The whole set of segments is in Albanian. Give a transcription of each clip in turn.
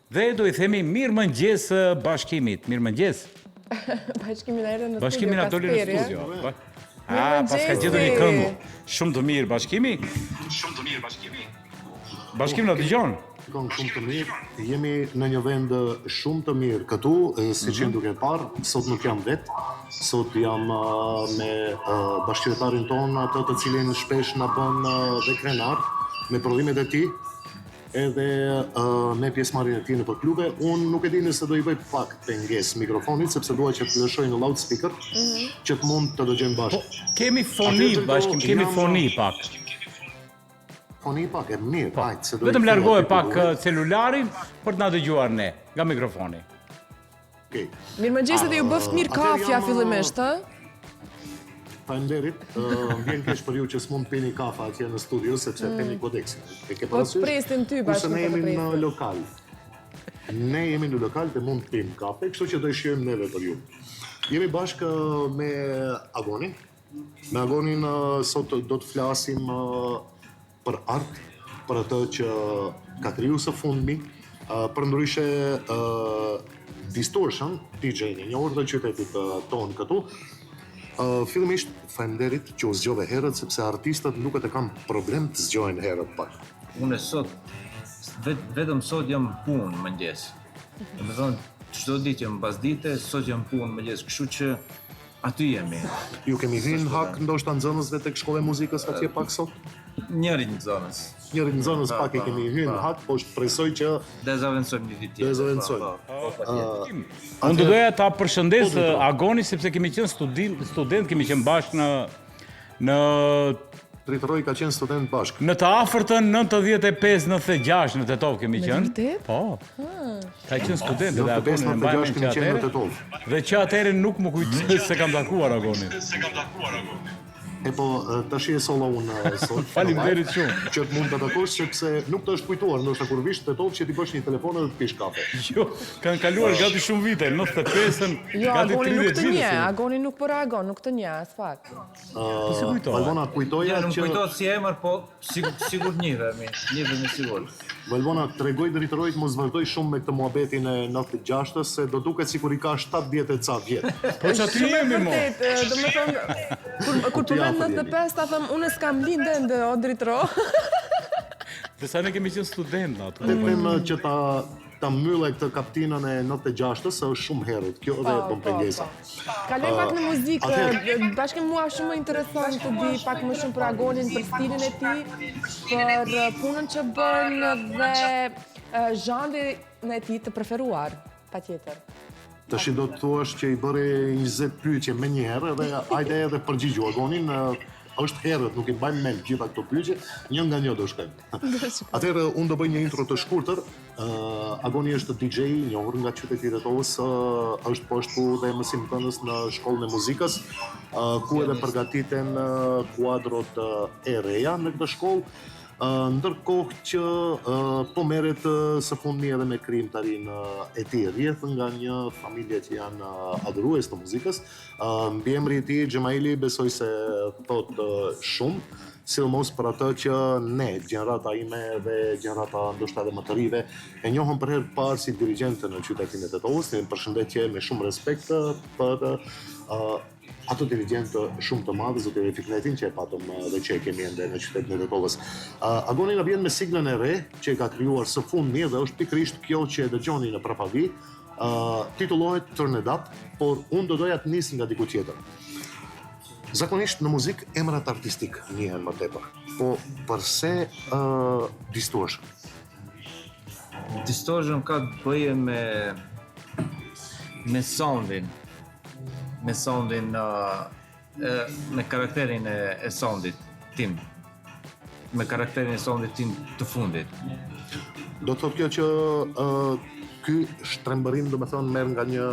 Dhe do i themi mirëmëngjes Bashkimit. Mirëmëngjes. Bashkimi na erdhi në studio. Bashkimi na doli në studio. Ah, paska gjetur një këngë shumë të mirë Bashkimi. Shumë të mirë Bashkimi. Bashkim na dëgjon. Këngë shumë të mirë. Jemi në një vend shumë të mirë këtu, siç mm -hmm. jeni duke parë, sot nuk jam vetë. Sot jam me bashkëqytetarin tonë, atë të cilin shpesh na bën dhe krenar me prodhimet e tij, edhe me pjesëmarrjen e tij nëpër klube. Unë nuk e di nëse do i bëj pak pengesë mikrofonit, sepse dua që të lëshoj në loudspeaker, mm -hmm. që të mund të dëgjojmë bashkë. Po, kemi foni, Bashkim, kemi foni pak. Foni pak, e mirë, po. hajt, se do Vetëm largoje pak celularin për të na dëgjuar ne nga mikrofoni. Okej. Mirëmëngjes dhe ju bëftë mirë kafja fillimisht, ë? Faleminderit. Më vjen keq për ju që s'mund të pini kafe atje në studio sepse mm. kemi kodeksin. E ke po parasysh? Po presim ty bashkë. Ne jemi në lokal. Ne jemi në lokal dhe mund të pim kafe, kështu që do i shijojmë neve për ju. Jemi bashkë me Agonin. Me Agonin sot do të flasim për art, për atë që ka kriju së fundmi, përndryshe Distortion, DJ-n e njohur të qytetit tonë këtu. Fillimisht, faleminderit që u zgjove herët, sepse artistët nuk e kanë problem të zgjohen herët pak. Unë sot, vet, vetëm sot jam punë mëngjes. Domethënë, çdo ditë jam pasdite, sot jam punë mëngjes, kështu që Aty jemi. Ju kemi hyrë në hak ndoshta nxënësve tek shkolla e muzikës atje pak sot? Njërit nxënës. Njërit nxënës pak i kemi hyrë në hak, po shpresoj që do e zëvendësojmë një ditë tjetër. Do e zëvendësojmë. Po, po, Unë do doja ta përshëndes po, Agonin sepse kemi qenë student, student kemi qenë bashkë në në Dritëroi ka qenë student bashkë. Në të afërtën 95 96 në Tetovë kemi qenë. Vërtet? Po. Ka qenë student dhe Agonin e mbaj mend që atëherë. Dhe që atëherë nuk më kujtohet se kam takuar Agonin. Se kam takuar Agonin. E po, tashi e solla unë sot. Faleminderit shumë. Që të mund të takosh sepse nuk të është kujtuar, ndoshta kur vish Tetovë që t'i bësh një telefon edhe të pish kafe. Jo, kanë kaluar gati shumë vite, 95-ën, jo, gati 30 vite. Jo, Agoni nuk të njeh, Agoni nuk po reagon, nuk të njeh aspak. Po si kujtohet? Valbona, kujtoja që... Nuk kujtohet si emër, po sigur njihemi, njihemi sigur. Valbona, tregoji Dritëroit mos vazhdojë shumë me këtë muhabetin e 96-ës, se do duket sikur i ka 70 e ca vjet. Po që aty jemi, mo? Domethënë, kur, kur përmend 95, ta them, unë s'kam lind ende, o Dritëro. Dhe sa ne kemi qenë student në atë. Të them që ta ta mbyllë këtë kaptinën e 96-ës, se është shumë herët kjo dhe po, bën po, pengesa. Po. Kalojmë pak në muzikë, Bashkim mua shumë më intereson të di pak më shumë për Agonin, për stilin e tij, për punën që bën dhe zhanrin e tij të preferuar, patjetër. Tashi do të thuash që i bëre 20 pyetje menjëherë edhe hajde edhe përgjigju Agonin, është herët, nuk i mbajmë mend gjitha këto pyetje, një nga një do shkojmë. Atëherë unë do bëj një intro të shkurtër. Agoni është DJ i njohur nga qyteti i Tetovës, është po ashtu dhe mësimdhënës në shkollën e muzikës, ku edhe përgatiten kuadrot e reja në këtë shkollë. Ndërkohë që po merret së fundmi edhe me krijimtarinë e tij, rrjedh nga një familje që janë adhurues të muzikës. Mbiemri i tij Xhemaili besoj se thotë shumë, sidomos për atë që ne, gjenerata ime dhe gjenerata ndoshta edhe më të rinjve, e njohëm për herë të parë si dirigjent në qytetin e Tetovës. Një përshëndetje me shumë respekt për atë dirigjent shumë të madh, zoti Refik Netin, që e patëm dhe që e kemi ende në qytetin e Tetovës. Agoni na vjen me siglën e re që e ka krijuar së fundmi dhe është pikërisht kjo që e dëgjoni në prapavijë, titullohet Turn It Up, por unë do doja të nis nga diku tjetër. Zakonisht në muzikë emrat artistik njihen më tepër. Po përse uh, Distortion? Distortion ka të bëje me me soundin, me soundin uh, me karakterin e, e soundit tim. Me karakterin e soundit tim të fundit. Do të thotë kjo që uh, ky shtrembërim domethënë merr nga një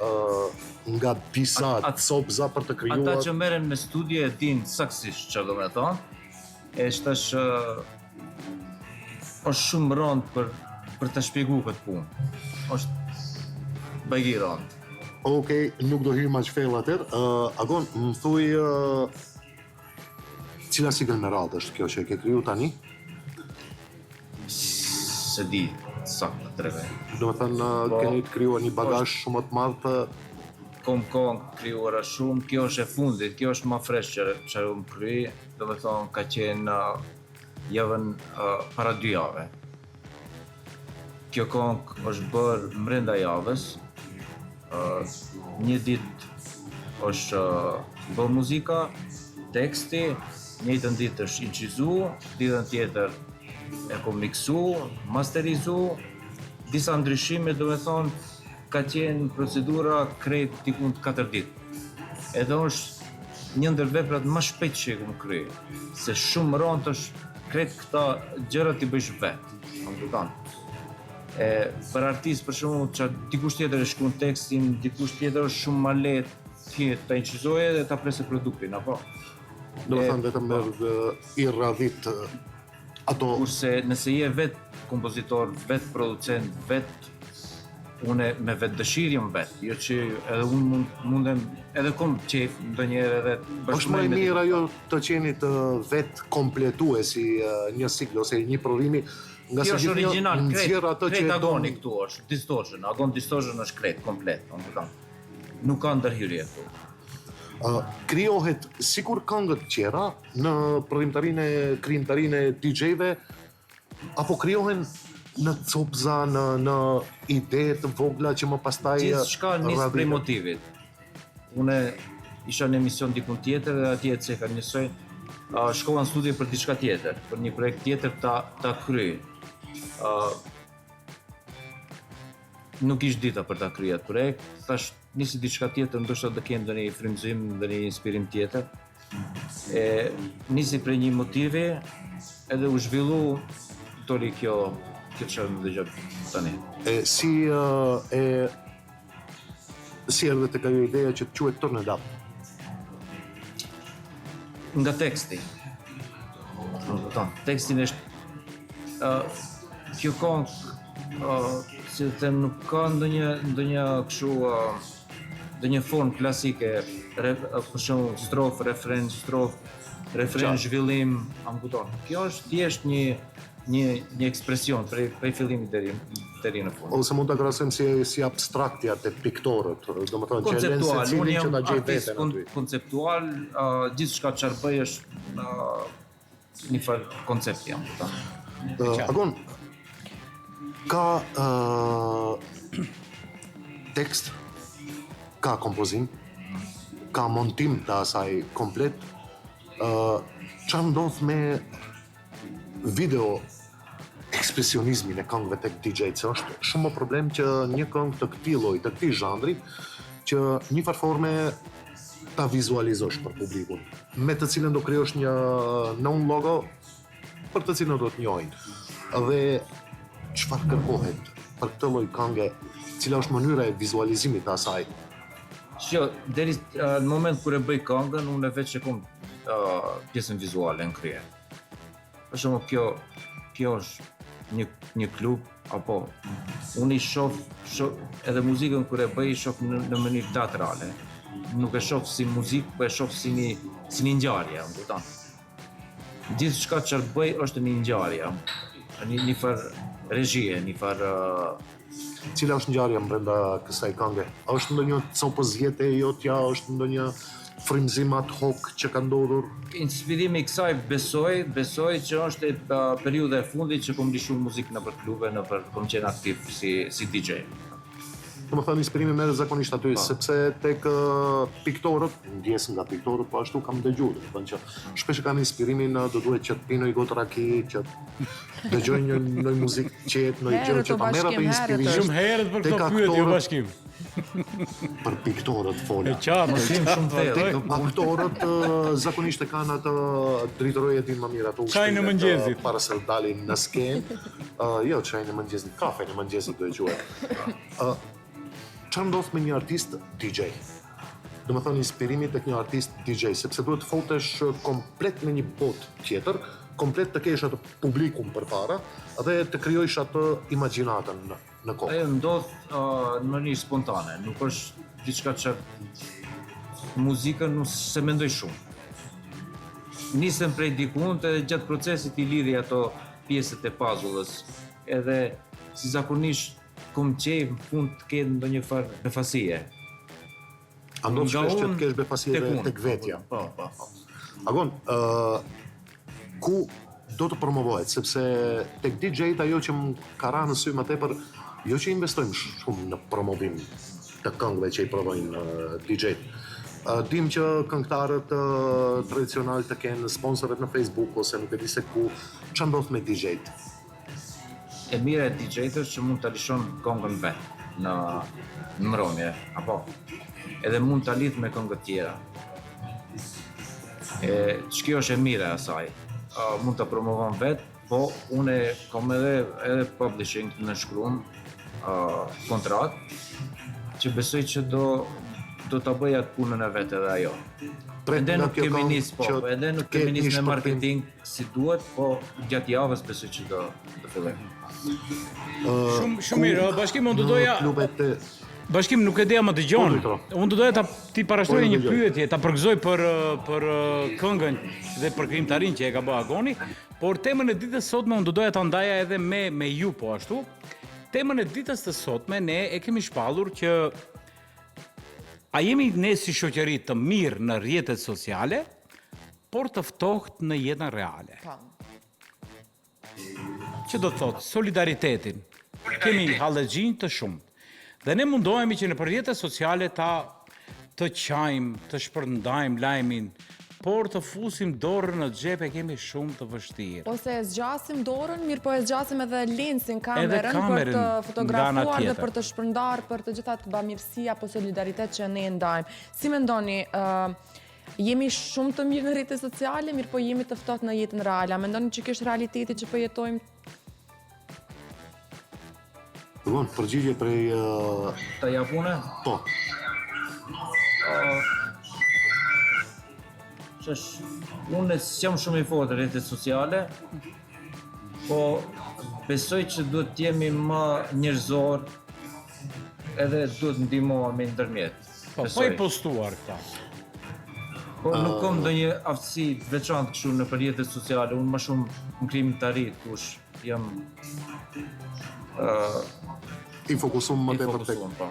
uh, nga disa copëza për të krijuar Ata që merren me studie e dinë saktësisht çfarë do me thonë. E tash është shumë rëndë për për të shpjeguar këtë punë. Është bajgi rëndë. Okej, nuk do hyjmë aq thellë atëherë. Uh, Agon, më thuj uh, cila sigël me radhë është kjo që e ke kriju tani? S'e di. saktë të tregoj. Do të thënë po, keni të krijuar një bagazh shumë më të madh të Kom kongë krijuara shumë, kjo është e fundit, kjo është ma fresh që që kom kry, do me thonë ka qenë uh, javën uh, para dy jave. Kjo kongë është bërë mrenda javës, uh, një ditë është uh, bërë muzika, teksti, njëjtën ditë është incizu, ditën tjetër e kom miksu, masterizu, disa ndryshime, do me thonë, ka qenë procedura krejt dikun 4 ditë. Edhe është një ndër veprat më shpejt që e kom kry, se shumë rëndë është krejt këta gjëra t'i bëjsh vetë, më kupton. E, për artist, për shembull, që dikush tjetër e shkruan tekstin, dikush tjetër është shumë më lehtë ti ta incizoje dhe ta presë produktin, apo? Do të thënë vetëm merr dhe i radhit ato Kurse nëse je vet kompozitor, vet producent, vet une me vetë dëshirë jam vet, jo që edhe unë mund, mundem, edhe kom qejf ndonjëherë edhe është më e mirë ajo të qenit vet kompletues i një sikli ose një prodhimi nga se është origjinal, krejt, atë që Agoni këtu është, Distortion, Agon Distortion është krejt, komplet, më kupton. Nuk ka ndërhyrje këtu. Uh, krijohet sikur këngët tjera në prodhimtarinë e krijimtarinë e DJ-ve apo krijohen në copza, në në ide të vogla që më pastaj Gjithçka nis prej motivit. Une isha në emision dikun tjetër dhe atje e ceka njësoj, uh, shkova në studio për diçka tjetër, për një projekt tjetër ta ta kryj. Uh, nuk ish dita për ta kryer atë projekt, thash nisi diçka tjetër, ndoshta do kem ndonjë frymëzim, ndonjë inspirim tjetër. E nisi prej një motivi edhe u zhvillu doli kjo kjo çfarë më dëgjoj tani. E si e si erdhe tek ajo ideja që të quhet Turn It Up? Nga teksti. Më kupton, tekstin është uh, kjo këngë uh, si të them nuk ka ndonjë ndonjë kështu uh, ndonjë formë klasike, re, uh, për shembull strof, refren, strof, refren, Qartë. zhvillim, a më kupton. Kjo është thjesht një një një ekspresion prej prej fillimit deri deri në fund. Ose mund ta krahasojmë si si abstraktja te piktorët, domethënë që e lënë Konceptual, unë secilin që jam ta gjej artist veten kon aty. konceptual, uh, gjithçka çfarë bëj është uh, një farë koncepti jam, kupton. Uh, Agon, ka uh, tekst, ka kompozim, ka montim të asaj komplet. Uh, Çfarë ndodh me video ekspresionizmin e këngëve tek DJ-t, se është shumë më problem që një këngë të këtij lloji, të këtij zhanri, që një farë forme ta vizualizosh për publikun, me të cilën do krijosh një known logo për të cilën do të njohin. Dhe çfarë kërkohet për këtë lloj kënge, cila është mënyra e vizualizimit të asaj? Shio, deri uh, në moment kur e bëj këngën, unë e veç e kom uh, pjesën vizuale në krye. Për shembull, kjo kjo është një një klub apo unë i shoh, shoh edhe muzikën kur e bëj i shoh në, në mënyrë teatrale. Nuk e shoh si muzikë, po e shoh si një si një ngjarje, më kupton? Gjithçka që bëj është një ngjarje, një një farë regjie, një farë uh, Cila është ngjarja brenda kësaj kënge? A është ndonjë copëz jete jotja, është ndonjë frymëzim ad hoc që ka ndodhur? Inspirimi i kësaj besoj, besoj që është e uh, periudha e fundit që kom lishu muzikë nëpër klube, nëpër kom qenë aktiv si si DJ. Do më thënë, inspirimi merret zakonisht aty, Po. sepse tek ë, piktorët, ndjesë nga piktorët, po ashtu kam dëgjuar, do të thënë që shpesh e kanë inspirimin ë, do duhet që të pinë një gotë raki, që të dëgjojnë një ndonjë muzikë të qetë, ndonjë gjë Herët që o ta merr atë Bashkim, herët inspirimin. është. Shumë herët për Tek këto pyetje, o aktorët- Bashkim. Për piktorët fola. E qartë, Mos e jemi shumë qartë, thellë. vazhdoj. Aktorët ë, zakonisht e kanë atë Dritëroj e din më mirë ato Çajin e ushtrimet, mëngjesit. ë, para se të dalin në skenë. Ë, jo, çajin e mëngjesit, kafen e mëngjesit do e quaj. Ë, çfarë ndodh me një artist DJ? Do më thënë inspirimi tek një artist DJ, sepse duhet të futesh komplet në një botë tjetër, komplet të kesh atë publikun përpara dhe të krijosh atë imagjinatën në, në kohë. Ajo ndodh uh, në mënyrë spontane, nuk është diçka që muzikën nuk se mendoj shumë. Nisem prej dikund edhe gjatë procesit i lidhi ato pjesët e puzzle-ës. Edhe si zakonisht kom qejf në fund të ketë ndonjë farë befasie. A ndodh shpesh që të kesh befasi edhe tek vetja? Po, po, po. Agon, ë ku do të promovohet, sepse tek DJ-t ajo që më ka ra në sy më tepër, jo që investojmë shumë në promovim të këngëve që i prodhojnë DJ-t. Dim që këngëtarët tradicional të kenë sponsorët në Facebook ose nuk e di se ku, ça ndodh me DJ-t? E mira e DJ-t është që mund ta lëshon këngën vet në mbrëmje, apo edhe mund ta lidh me këngë të tjera. E që kjo është e mira e asaj. Uh, mund ta promovon vet, po unë kam edhe edhe publishing të nënshkruar uh, kontratë që besoj që do do ta bëj atë punën e vet edhe ajo. Ende nuk kemi nis, po, ende nuk kemi nis me marketing si duhet, po gjatë javës besoj që do të fillojmë. Shumë shumë mirë, Bashkim unë do doja klubet e Bashkim nuk e di a më dëgjon. Po, unë do doja ta ti parashtroj po, një pyetje, ta përgëzoj për për këngën dhe për krijimtarinë që e ka bë Agoni, por temën e ditës sotme unë do doja ta ndaja edhe me me ju po ashtu. Temën e ditës të sotme ne e kemi shpallur që a jemi ne si shoqëri të mirë në rrjetet sociale, por të ftohtë në jetën reale. Po. Që do të thotë solidaritetin. Kemi hallexhinj të shumtë. Dhe ne mundohemi që nëpër rrjete sociale ta të qajmë, të shpërndajmë lajmin, por të fusim dorën në xhep e kemi shumë të vështirë. Ose e zgjasim dorën, mirëpo e zgjasim edhe lensin, kamerën, për të fotografuar dhe për të shpërndarë për të gjitha atë bamirësi apo solidaritet që ne ndajmë. Si mendoni, Jemi shumë të mirë në rrjete sociale, mirëpo jemi të ftohtë në jetën reale. A mendoni që kjo është realiteti që po jetojmë? Bon, përgjigje prej... Uh... Ta jap unë? Po. Uh, Qësh, unë s'jam shumë i fortë në rrjetet sociale, po besoj që duhet të jemi më njerëzor edhe duhet ndihmohemi ndërmjet. Po, pa i postuar këta. Po nuk kam ndonjë aftësi të veçantë kështu në për rrjetet sociale, unë më shumë në krijimtari kush jam ë uh, i fokusum më tepër tek. Po.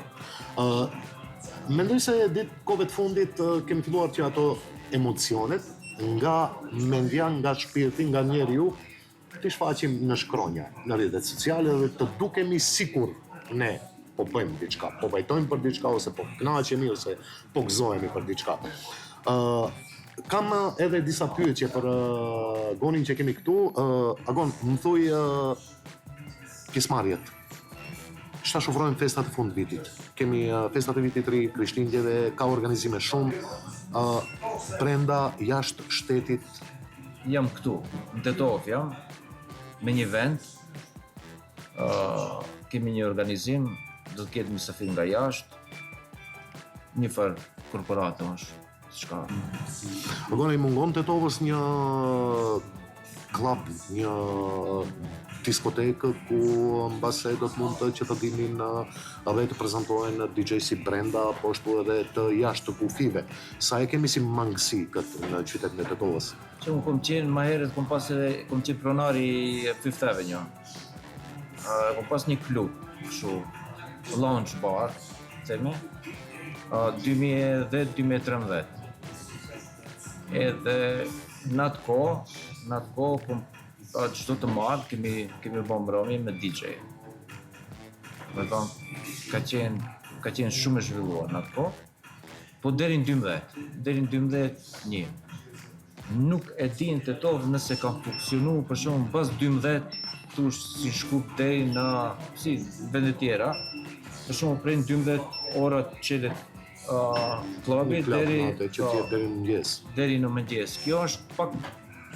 Ë uh, mendoj se ditë kohëve të fundit uh, kemi filluar që ato emocionet nga mendja, nga shpirti, nga njeriu T'i shfaqim në shkronja, në rrjetet sociale dhe të dukemi sikur ne po bëjmë diçka, po vajtojmë për diçka ose po kënaqemi ose po gëzohemi për diçka. Ë uh, kam edhe disa pyetje për uh, Gonin që kemi këtu. Uh, Agon, më thuj uh, pjesëmarrjet. Tash ofrojmë festat e fund vitit. Kemi uh, festat e vitit të ri, Krishtlindjeve, ka organizime shumë uh, brenda jashtë shtetit Jam këtu, në Tetovë jam, me një vend, uh, kemi një organizim, do të ketë mysafir nga jashtë, një farë korporate është, çka. Agon, i mungon Tetovës një klub, një diskotekë ku mbase do të mund të që të vinin edhe të prezantohen DJ si brenda, po ashtu edhe të jashtë të kufijve. Sa e kemi si mangësi këtë në qytetin e Tetovës? Që unë kom qenë, ma herët kom pas edhe, kom qenë pronar i Fifth Avenue. Uh, kom pas një klub, kështu, lounge bar, themi, uh, 2010-2013. Edhe në atë kohë, në atë kohë, kom, uh, çdo të martë, kemi, kemi bo mbrëmje me DJ. Me thonë, ka qenë, ka qenë shumë e zhvilluar në atë kohë. Po deri në 12, deri në 12 një. Nuk e di në Tetovë nëse ka funksionu për shembull mbas 12 thush si në Shkup deri në si vende tjera. Për shembull prej në 12 ora çelet uh, klubi deri që të jetë deri në mëngjes. Deri në mëngjes. Kjo është pak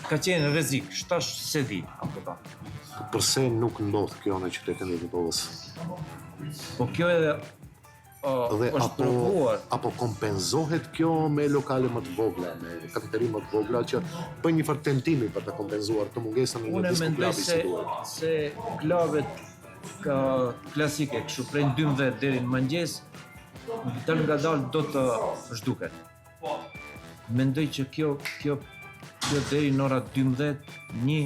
ka qenë rrezik, tash s'e di, apo ta. Përse nuk ndodh kjo në qytetin e Tetovës? Po kjo edhe Dhe është apo, provuar. Apo kompenzohet kjo me lokale më të vogla, me kafeteri më të vogla që bëjnë një farë tentimi për të kompenzuar të mungesën e një disko klubi si duhet. se klubet ka klasike, kështu prej 12 deri në mëngjes, dal nga dal do të zhduken. Mendoj që kjo kjo kjo deri në ora 12, një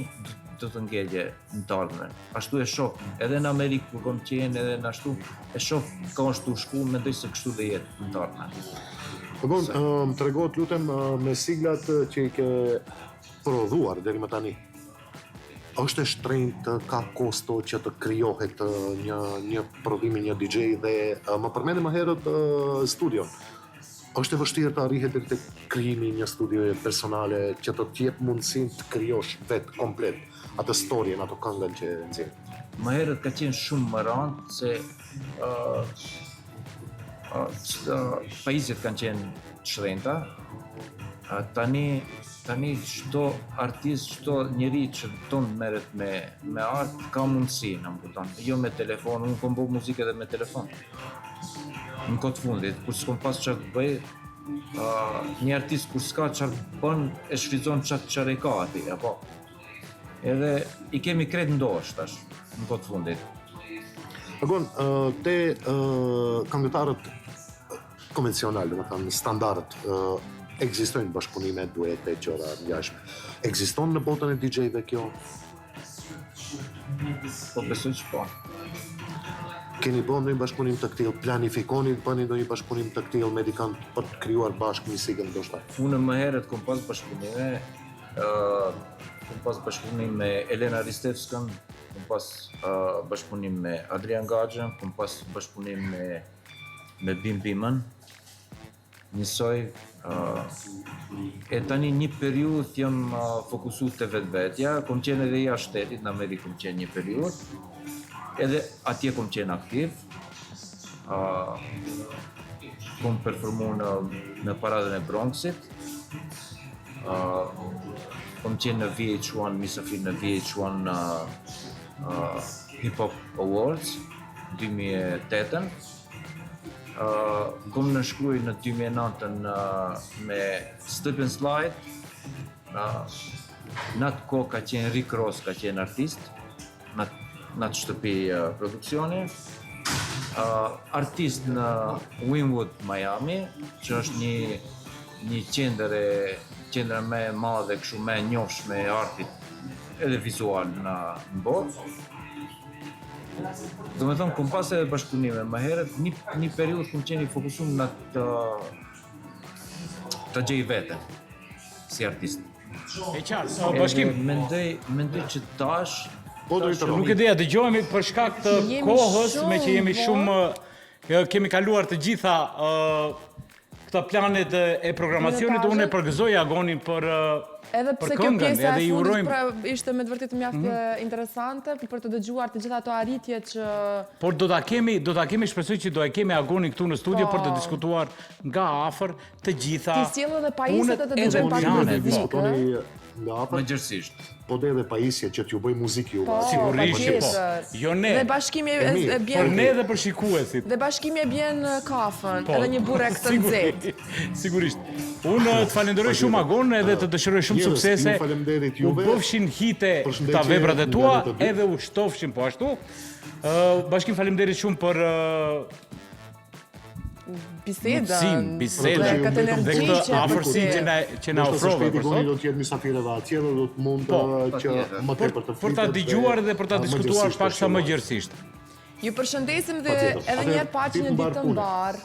do të ngelje në të ardhmen. Ashtu e shoh, edhe në Amerikë kur kom qenë, edhe në ashtu, e shoh ka është tu shku, mendoj se kështu do jetë në të ardhmen. Agon, më trego të lutem me siglat që i ke prodhuar deri më tani. Është e shtrenjtë, ka kosto që të krijohet një një prodhim i një DJ dhe më përmende më herët studion. Është e vështirë të arrihet deri tek krijimi i një studioje personale që të të jep mundësinë të krijosh vetë komplet atë storjen, ato këngën që nxjerr. Më herët ka qenë shumë më randë se uh, uh, uh, pajisjet kanë qenë të shtrenjta. Uh, tani tani çdo artist, çdo njeri që don të merret me me art ka mundësi, më kupton. Jo me telefon, unë kom bo muzikë edhe me telefon. Në kohë të fundit, kur s'kom pas çfarë të bëj, uh, një artist kur s'ka çfarë bën, e shfrytëzon çat çfarë e ka aty, apo. Edhe i kemi krejt në dorë tash, në kohë të fundit. Agon, uh, te uh, këngëtarët konvencional, domethënë standard, uh, ekzistojnë bashkëpunime, duete, gjëra ngjashme. Ekziston në botën e DJ-ve kjo? Po besoj që po. Keni bërë ndonjë bashkëpunim të këtillë, planifikoni të bëni ndonjë bashkëpunim të këtillë me dikënd për të krijuar bashkë një sigël ndoshta? Unë më herët kom pas bashkëpunime, uh, kom pas bashkëpunim me Elena Ristevskën, kom pas uh, bashkëpunim me Adrian Gaxhën, kom pas bashkëpunim me me Bim Bimën, Njësoj, e tani një periudhë jam fokusu te vetvetja, kom qenë edhe jashtë shtetit, në Amerikë kom qenë një periudhë, edhe atje kom qenë aktiv, kom performu në, në paradën e Bronxit, kom qenë në VH1, mysafir në VH1 uh, Hip Hop Awards, 2008-ën, Uh, kom nënshkruj në 2009-ën uh, me Slip and Slide. Uh, në atë kohë ka qenë Rick Ross, ka qenë artist, në në atë shtëpi uh, produksioni. Uh, artist në Wynwood, Miami, që është një një qendër e qendra më e madhe, kështu më e njohshme e artit edhe vizual në, në botë. Do me thonë, kom pas edhe bashkëpunime, më herët një, një periudhë kom qenë i fokusum në të, të gjej veten, si artist. E qartë, o, Bashkim, Mendoj, mendoj që tash, Po, drejtor. nuk e dija, dëgjohemi për shkak të Jemi kohës, shumë me që jemi vonë. shumë ë, kemi kaluar të gjitha ë, këta planet e programacionit, Minutazhet. unë e përgëzoj Agonin për ë, Edhe për pse kjo këngën, pjesa edhe e i fundit urojmë. pra, ishte me të vërtetë mjaft mm -hmm. interesante për të dëgjuar të gjitha ato arritje që Por do ta kemi, do ta kemi, shpresoj që do e kemi Agonin këtu në studio Po. për të diskutuar nga afër të gjitha T'i sjellë edhe pajisjet punët e të dëgjojmë pak planet, muzikë. po. Diskutoni nga afër, më gjerësisht. po dhe edhe pajisje që t'ju bëj muzikë juve. Po, Sigurisht që po. patjetër. Jo ne. Dhe bashkimi e, E mirë. e Për bjen ne dhe për shikuesit. Dhe bashkimi e bjen kafën, Po. edhe një burek të nxehtë. Sigurisht. Unë të falenderoj shumë Agon edhe të dëshiroj shumë Njerëz, suksese. ju faleminderit U juve. bëfshin hite Përshëndetje këta veprat e nga tua, ne të dy. edhe u shtofshin po ashtu. Ë Bashkim faleminderit shumë për ë, Bisedën, mundësinë, bisedën dhe këtë dhe energji këtë që afërsi që na që na Ndoshta së ofrove shpejti për Goni sot. do të jetë mysafir edhe atje dhe do të mund Po, ë, që më Për, tepër të për ta flitet dëgjuar dhe për ta ë, më diskutuar gjerësisht pak sa më për gjerësisht. Ju përshëndesim dhe Patjetër. edhe një herë Atëherë, paçi ditë një mbar ditë të pune. mbarë.